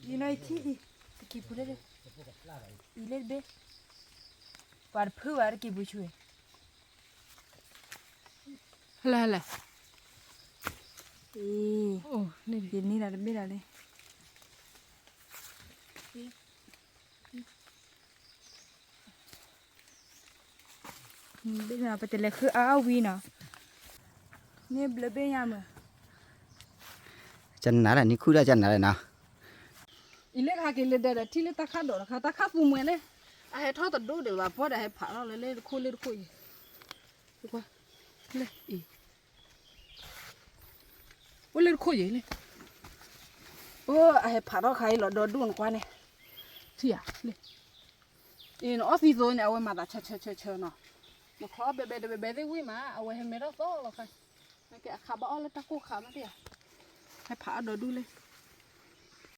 အံၤနီၤ အံၤထံၣ်အံၤ တကံၢ်ပူၤလၢ အံၤလၢတဘ့ၣ် ပှၤတဖုဘၣ်တကံၢ်ပူၤဆူၣ် ဟဲလၢ ဟဲလၢ အံၤ ယန့ၢ်ဒၣ်တဘ့ၣ်ဒၣ်လံ ဘ့ၣ်နီၤ ပတလဲၤဃုအါအါဝံၤနီၤ န့ၣ်ဘျၢဘ့ၣ်ညါမး ကနၤလၢနံၤခူၣ်ဒၣ်ကနၤလၢနီၤ အံၤလၢကဟးက့ၤလၢဒဲဒီး ထံၣ်လၢတၢ်ခၣ်ဒိးတခါ တၢ်ခၣ်ပူၤမွဲလဲၣ် အဟဲထီၣ်တဒိၣ်ဒံးဘၣ် ပှၢ်ဒီးဟဲဖးထီၣ်လၢလၢတခိၣ်လၢတခိၣ်အံၤ လၢအံၤ အိၣ်လၢတခိၣ်ယံၤလံ အိၣ်အဟဲဖးထီၣ်ခါအံၤလီၤ ဒီဒူၣ်နကွၢ်န့ၣ် ထံၣ်ဧါ လံ အံၤနအီၣ်သံသိန့ၣ် အဝဲမၤသးဆၢဆၢဆၢဆၢနီၤ နချီဘဲဘဲတဘဲဘဲသ့ၣ်ဝံၣ်မး အဝဲဟဲမဲထီၣ်သီလီၤခါ အခးဘၣ်အီၣ်လၢတၢ်ကိၢ်ခးမးတယၤ ဟဲဖးအီၣ်ဒီဒူၣ်လံ